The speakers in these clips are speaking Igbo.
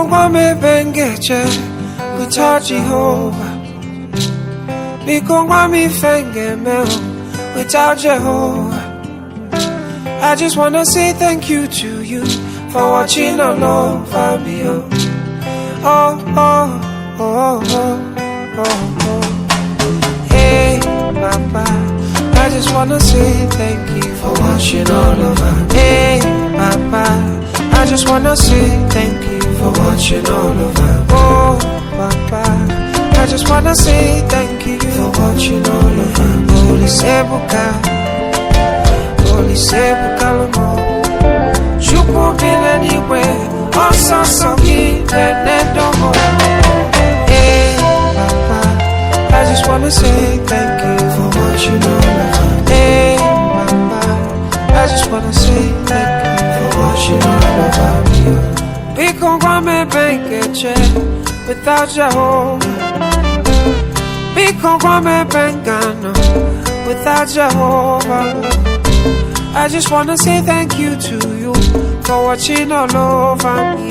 Biko ngwame bengeche without Jehovah. Biko ngwame fengeme without Jehovah. I just wanna say thank you to you for watching all over me. Oh, oh, oh, oh, oh, oh, oh. Hey, Papa, I just wanna say thank you for watching all over. Hey, Papa, I just wanna say thank you for watching all over. Oh, Papa, I just wanna say thank you for watching all over. Holy Sebuka, Holy Sebuka Lomo. Chukwu bi n'eluigwe, ọsọ nsọ gị na-enedomo. Hey, Papa, I just wanna say thank you for watching all over. Hey, Papa, I just wanna say thank you for watching all over me. Biko ngwame bengeche without Jehovah. Biko ngwame bengano without Jehovah. I just wanna say thank you to you for watching all over me.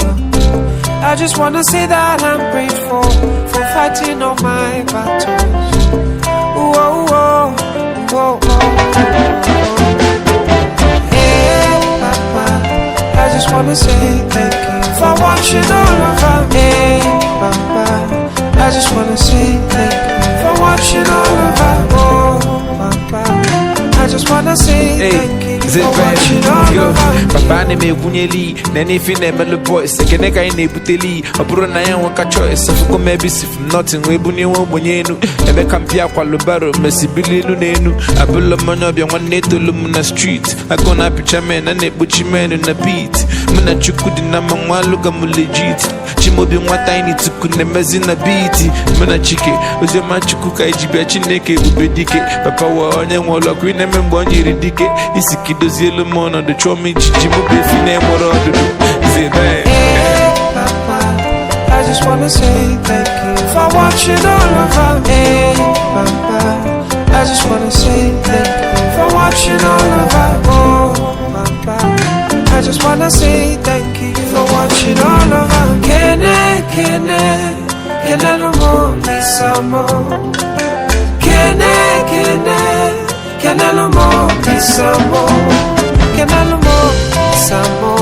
I just wanna say that I'm grateful for fighting all my battles. Ooh, oh, oh, oh, oh, oh. Hey, Papa, I just wanna say thank you for watching all over me. Hey, Papa, I just wanna say thank you for watching all over. Oh, Papa, I just wanna say Hey, thank you is it for watching bad? all Yo, over me. Papa na m egwunyeli na n'ife na-emelụ boys ekene ka anyị na-ebuteli ọ bụrụ na ya nweka choice afụgo m ebe isi from nothing wee bunye nwa ogbenye enu ebe ka mpịa kwalụ baro mesi bili elu na enu abụlọ m onye ọbịa nwanne etolu m na street agụ na-apịcha men a na-ekpuchi men na beat mụ na Chukwu dị na mma nwa alụga m legit Chimobi nwata anyị tuku na-emezi na beat mụ na Chike oziọma Chukwu ka iji bịa Chineke ebube dike papa wa onye nwe ụlọ ka ị na-eme mgbe ọ nyere dike isi ka idozie elu m ọnọdụ chụọ m ijiji mụ bụ efi na-enwere ọdụdụ zebe. Hey, Papa, I just wanna say thank you for watching all over me. Hey, Papa, I just wanna say thank you for watching all over. Oh, Papa, I just wanna say thank you for watching all over. Kene, kene, kene no more, lisa mo. Kene, kene, kene no more, lisa mo. Kene no more, lisa mo.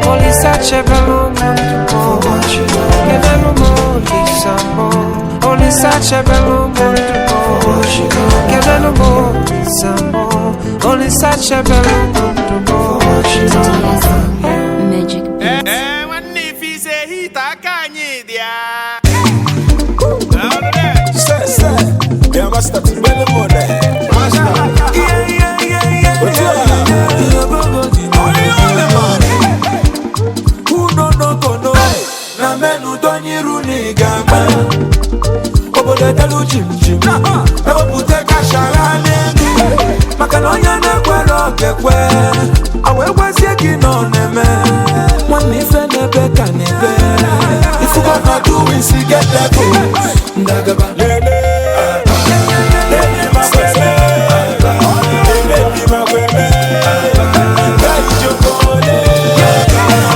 Olisa chebelo mundu mo. Kene no more, lisa mo. Olisa chebelo mundu mo. Kene no more, lisa mo. Olisa chebelo mundu mo. Magic Beats. Ee, nwanne ife ise hit aka anyị dị ya. Say, say, yeah, master, really more there. Master, yeah, yeah, yeah, yeah. But yeah, man. Who no no go no? Na menu donyiru ni gama. Obodo telu jim jim. Ewepụta kashara n'elu. Maka na onye na-ekwere okekwe. Awa ekwezie gị nọ na-eme. Nwanne ife na-ebe ka na-ebe. Ifugo na do isi get level. Ndagaba. Lele. Lele makwele. Lele makwele. Kaijokole.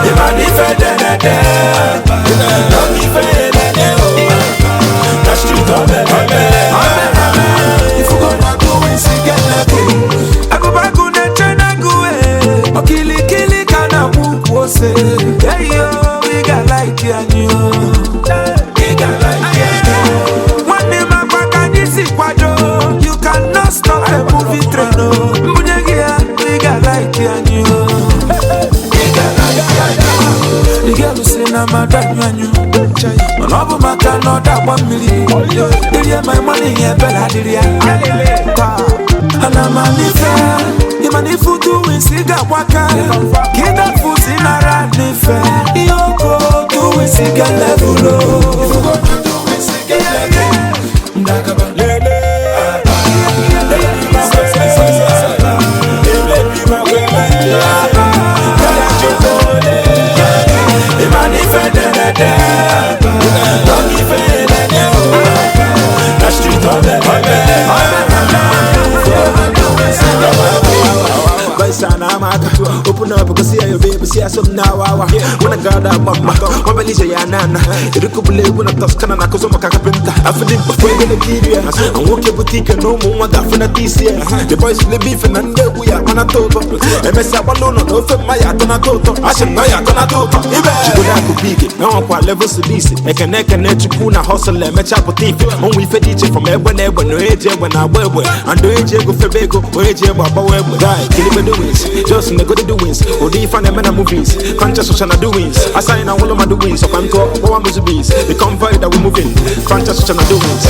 Imani fe denede. Love ife enene o. Na street omele. Ifugo na do isi get level. Agụbagụ na-eche n'agụ e. Okilikili ka na-akwụ ukwu ose. Eyo, ị ga-like anyị o. Ị ga-like anyị o. Nwanne m akwa ka anyị si kwado. You cannot stop a moving train o. Mbunye gị ya, ị ga-like anyị o. Ị ga-like anyị o. The girl si na mmadụ anyụ anyụ. Mana ọ bụ maka na ọ dagba mmiri. Dịrị my money ebere adịrị ya. Taa, ana m anife. Ịma na ifu duwisi ga-agbaka. Ka ịdafu si nara n'ife. Ihe oko duwisi ga level o. Ifugo na duwisi ga level. Ndagaba. Lele. Lele makwele. Lele makwele. Kaijokole. Imani fe denede. Love ife enene o. Na street omele. Boys and I'm out. Open up, go see your baby, see Isi asọ m na-awa awa. Mụ na gada agba mgba. Obele ije ya na-ana. Erikọbụla egwu na Toscana na akụzọ maka kapịnta. Afọ dị mkpa ego na ekiri ya. Nwoke bute ike na ụmụ nwa ga-afụnata isi ya. The boys lebe ife na ndị egwu ya akpanata ụtọ. Emesịa gbalụ ụlọ na ofe mma ya atọnata ụtọ. Asị m na ya atọnata ụtọ. Ibe jigodo akụ big na nwakwa level silisi. Ekene ekene Chukwu na hustle emecha pụta ife. Onwe ife dị iche from egbe na egbe na onye ji egbe na-agba egbe. And onye ji ego febe ego, onye ji egbe agbawa egbe. Guy, kilibe doings, just nego the doings. Ụdị ife a na-eme na movies, conscious social na doings. Asaghị na nwụlụ ma doings, ọkwa nkọ ọkpọwa muzubis. The convoy that we moving, conscious social na doings.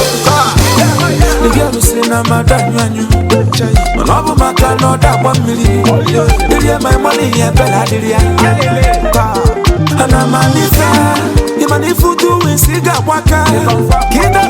The girl si na mmadụ anyụ anyụ, mana ọ bụ maka na ọ dagba mmiri. Dịrị my money, ya bela dịrị ya. Ana m anife, ịma na ifu doings ị ga-agbaka ka ị.